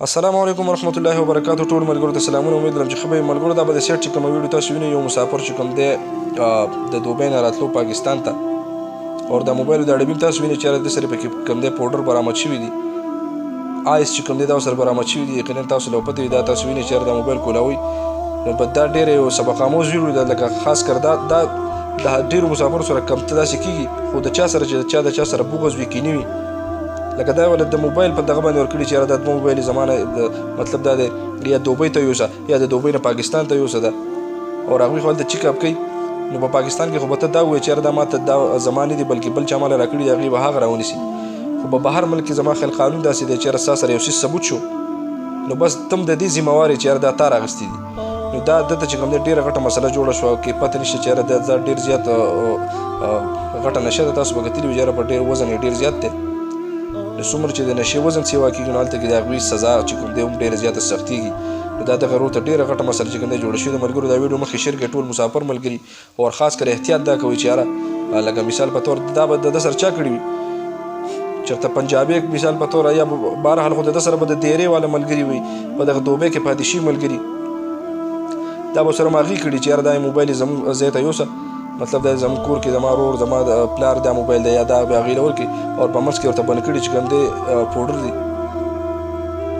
السلام علیکم ورحمت الله وبرکاتو. ټول ملګرو ته سلامونه، امید لرم چې ښه به یې. ملګرو، دا به د سیټ چې کومه ویډیو تاسو وینئ، یو مسافر چې کوم دی د دوبۍ نه راتلو پاکستان ته، او دا موبایل د ډبیم تاسو وینئ چې د سره پکې کوم دی پاوډر برآمد شوي دي، آیس چې کوم دی دا سره برآمد شوي دي. یقینا تاسو له پته دا تاسو وینئ چې دا موبایل کولاوي. نو په دا ډېر یو سبق آموز ویډیو ده، لکه خاص کر دا دا د ډېرو مسافرو سره کم ته داسې کېږي، خو د چا سره چې چا د چا سره بغض وي، کینې وي، لکه دا ول د موبایل په دغه باندې ورکړي چې دا د موبایل زمانه، مطلب دا دی یا دوبۍ ته یوسه یا د دوبۍ نه پاکستان ته یوسه ده، او هغوی خو هلته چیک اپ کوي. نو په پاکستان کې خو به ته دا ووایې چې یاره دا ماته دا زما نه دي، بلکې بل چا ماله راکړي دي، هغوی به هغه راونیسي. خو په بهر ملک کې زما خیال قانون داسې دی چې یاره ستا سره یو څیز ثبوت شو، نو بس تم د دې ذمهوار یې چې یاره دا تا راغستي دي. نو دا دته چې کوم دی ډېره غټه مسله جوړه شوه کې پته نشته چې یاره دا ډېر زیات غټه نشه ده. تاسو به کتلي وي چې یاره په ډېر وزن یې ډېر زیات دی. نو څومره چې د نشې وزن سیوا کېږي، نو هلته کې د هغوی سزا چې کوم دی هم ډېره زیاته سختېږي. نو دا دغه ورور ته ډېره غټه مسله چې کوم دی جوړه شوې ده. ملګرو، دا ویډیو مخکې شیر کړئ ټول مسافر ملګري، او خاص کر احتیاط دا کوئ چې یاره لکه مثال په تور دا به د ده سره چا کړي وي، چېرته پنجابي مثال په تور یا بهرحال، خو د ده سره به د دیرې والا ملګري وي، په دغه دوبۍ کې پاتې شي ملګري، دا به سره ماغي کړي چې یاره دا موبایل زموږ ځای ته یوسه، مطلب دا زموږ کور کې زما ورور، زما پلار دا موبایل دی، یا دا به هغې له ورکړي، او په منځ کې ورته بند کړي چې کوم دی پوډر دی.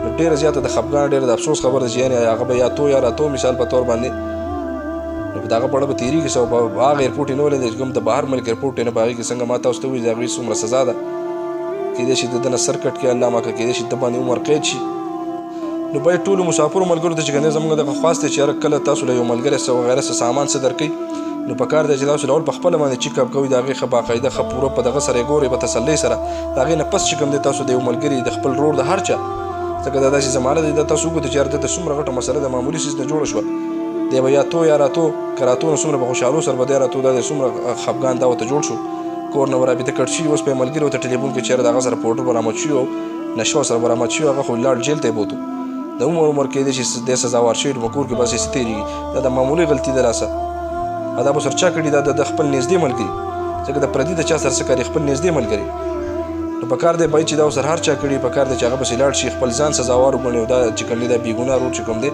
نو ډېره زیاته د خفګان، ډېره د افسوس خبره ده چې یعنې هغه به یا تو یا راتو مثال په تور باندې، نو په دغه پړه به تېرېږي. څه په هغه ایرپورټ یې نه ولېد چې کوم د بهر ملک ایرپورټ یې نه، په هغې کې څنګه ما تاسو ته وویل د هغوی څومره سزا ده، کېدای شي د ده نه سر کټ کړي، الله ماکه، کېدای شي ده باندې عمر قید شي. نو باید ټولو مسافرو ملګرو ته چې کنه زموږ دغه خواست دی چې یاره کله تاسو له یو ملګری څه وغیره څه سامان څه درکوي، نو په کار دی چې تاسو له اول په خپله باندې چیک اپ کوئ، د هغې ښه باقاعده ښه پوره په دغه سره یې ګورئ په تسلۍ سره، د هغې نه پس چې کوم دی تاسو د یو ملګري، د خپل ورور، د هر چا، ځکه دا داسې زمانه دی. دا تاسو وګورئ چې یاره دلته څومره غټه مسله ده، معمولي څیز نه جوړه شوه. دی به یا تو یا راتو، که راتو نو څومره به خوشحالو سره به دی راتو، دا دی څومره خفګان دا ورته جوړ شو، کور نه به رابطه کټ شي. اوس په ملګري ورته ټلیفون کې چې یاره د هغه سره پوډر برآمد شوي او نشه ورسره برآمد شوي، هغه خو لاړ جیل ته یې بوتو، د عمر عمر کېدای شي دی سزاوار شوي، په کور کې بس یې څه تېرېږي. دا د معمولي غلطي ده لاسه دا به سره چا کړي، دا د خپل نږدې ملګري، ځکه د پردي د چا سره څه کاري، خپل نږدې ملګري. نو په کار دی باید چې دا سره هر چا کړي، په کار دی چې هغه پسې لاړ شي، خپل ځان سزاوار وګڼي، او دا چې کوم دی دا بېګناه ورور چې کوم دی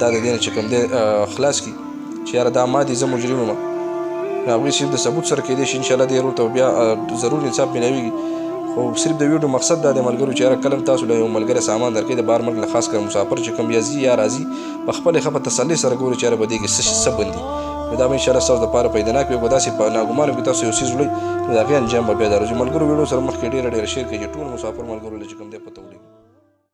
دا د دې نه چې کوم دی خلاص کړي چې یاره دا ما دي، زه مجرم یم. نو هغوی صرف د ثبوت سره کېدای شي انشاءالله دې ورور ته بیا ضرور انصاف میلاویږي. خو صرف د ویډیو مقصد دا دی ملګرو چې یاره کله هم تاسو له یو ملګری سامان درکوي د بهر ملک له، خاص کر مسافر چې کوم یا ځي یا راځي، په خپلې ښه په تسلۍ سره ګوري چې یاره په دې کې څه بندي. نو دا به انشاءالله ستاسو دپاره پیدناک وي. که داسې په ناګمانو کې تاسو یو څیز وړئ، نو د هغې انجام به بیا دا راځي. ملګرو، ویډیو سره مخکې ډېره ډېره شیر کړئ چې ټول مسافر ملګرو له چې کوم دی پته ولګي.